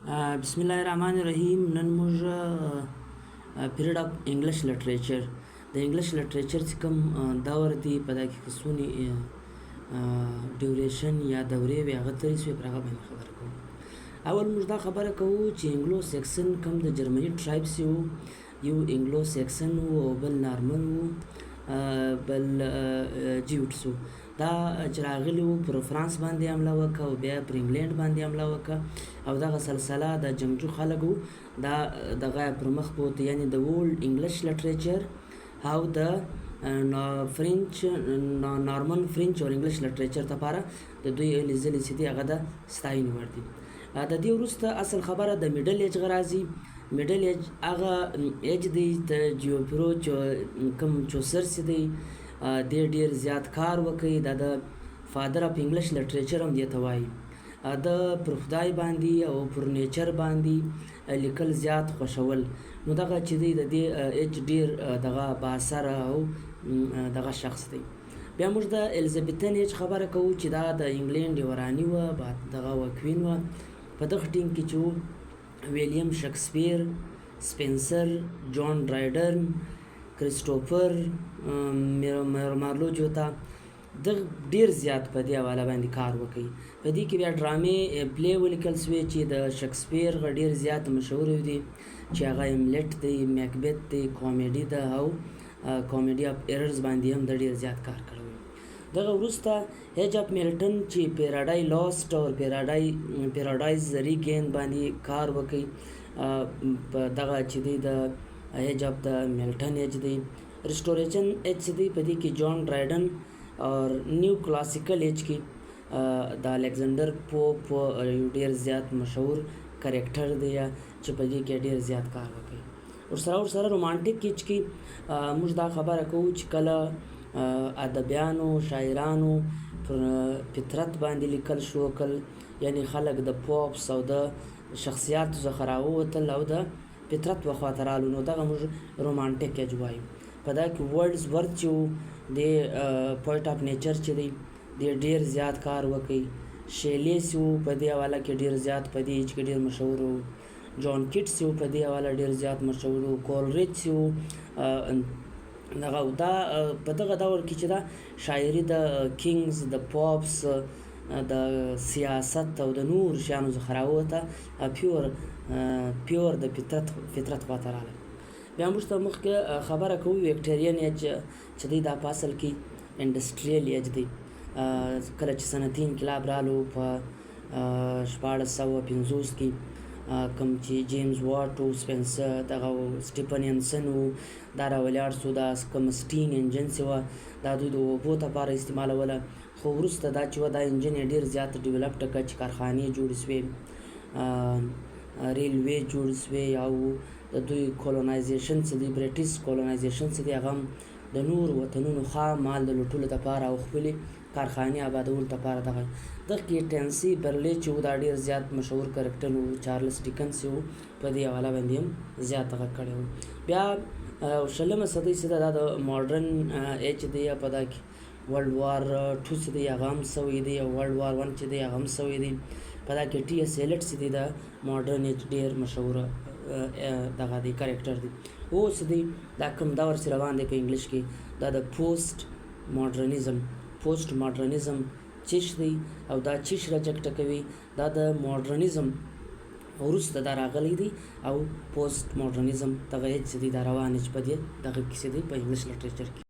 بسم الله الرحمن الرحیم. نن موږ period of English literature، د English literature چې کوم دور دی، په دا کې څونې duration یا دورې وي، هغه تېرې شوې، پر هغه باندې خبره کوو. اول موږ دا خبره کوو چې انګلو سیکسن کوم د جرمني tribes وو، یو انګلو سیکسن وو او بل نارمن وو، بل جیوټس وو. دا چې راغلي وو، پر فرانس باندې حمله وکړه او بیا پر انګلینډ باندې حمله وکړه او دغه سلسله د جنگجو خلک وو، دا دغه پر مخ بوته. یعنی د old English literature او د French، Norman، French او English literature لپاره د دوی هلې ځلې چې دي، هغه د ستاینې وړ دي. د دې وروسته اصل خبره د middle age راځي. middle age هغه age دی د جیوفرو کوم چوسر چې دی، دی ډیر زیات کار وکړي. دا د father of English literature هم دیته وایي. د پر خدای باندې او پر nature باندې لیکل زیات خوښول. نو دغه چې دی، د دې age ډیر دغه باثره او دغه شخص دی. بیا موږ د Elizabethan age خبره کوو چې دا د انګلینډ یوه راني وه، دغه وه، queen وه. په دغه ټیم کې چې ویلیم شکسپیر، سپنسر، جان ډرایډن، کریسټوفر مارلو جوتا دغه ډیر زیات په دې حواله باندې کار وکړي. په دې کې بیا ډرامې، play ولیکل شوې چې د شکسپیر غ ډیر زیات مشهور دي، چې هغه هیملټ دی، میکبت دی، کامیډي ده او Comedy of Errors باندې هم د ډیر زیات کار کړی. دغه وروسته age of میلټن چې Paradise Lost او Paradise Regained باندې کار وکړي. په دغه چې دی، د age of د میلټن age دی. Restoration age چې دی، په دې کې جان ډرایډن او neo classical age کې د الکساندر پوپ یو ډیر زیات مشهور character دی چې په دې کې ډیر زیات کار وکړي. ورسره romantic age کې موږ دا خبره کوو چې کله ادبیانو، شاعرانو پر فطرت باندې لیکل شروع کړل، یعنی خلک د popes او د شخصیاتو څخه راووتل او د فطرت و خواته رالو، نو دغه موږ romantic age وایو. په دا کې ورډز ورث چې و، د poet of nature چې دی، دی ډیر زیات کار وکړي. شیلې چې و، په دې حواله کې ډیر زیات په دې age کې ډیر مشهور و. جان کیټس چې و، په دې حواله ډیر زیات مشهور و. کولریج چې و، دغه دا په دغه دور کې چې دا شاعري د kings، د popes، د سیاست او د نور شیانو څخه راووته، pure د فطرت خواته راغله. بیا موږ ته مخکې خبره کوو Victorian age چې دی، دا په اصل کې industrial age دی. کله چې صنعتي انقلاب رالو په 1650 کې، کوم چې جیمز واټ و، سپنسر دغه و، سټیفن ینسن و، دا راولاړ سو. دا کوم steam engine چې وه، دا دوی د اوبو لپاره استعمالوله، خو وروسته دا چې وه، دا engine یې ډېر زیات developed کړ چې کارخانې جوړې سوې، railway جوړې سوې او د دوی colonization چې دی، British colonization چې دی، هغه هم د نورو وطنونو خام مال د لوټلو لپاره او خپلې کارخانې آبادولو لپاره. دغه کې ټینسي برلې چې و، دا ډېر زیات مشهور character و. چارلس ډیکنس چې و، په دې حواله باندې هم زیات دغه کړی و. بیا 20مه صدۍ چې ده، دا د modern age دی. په دا کې World War Two چې دی، هغه هم سوی دی او World War One چې دی، هغه هم سوی دی. په دا کې ټي ایس ایلیټ چې دی، د modern age ډېر مشهور دغه دی، character دی. اوس دی دا کوم دور چې روان دی په English کې، دا د post modernism. post modernism چش دی او دا چش reject کوي؟ دا د modernism وروسته دا راغلی دی او post modernism دغه age چې دی، دا روان چې په دې دغه کې دی په English literature کې.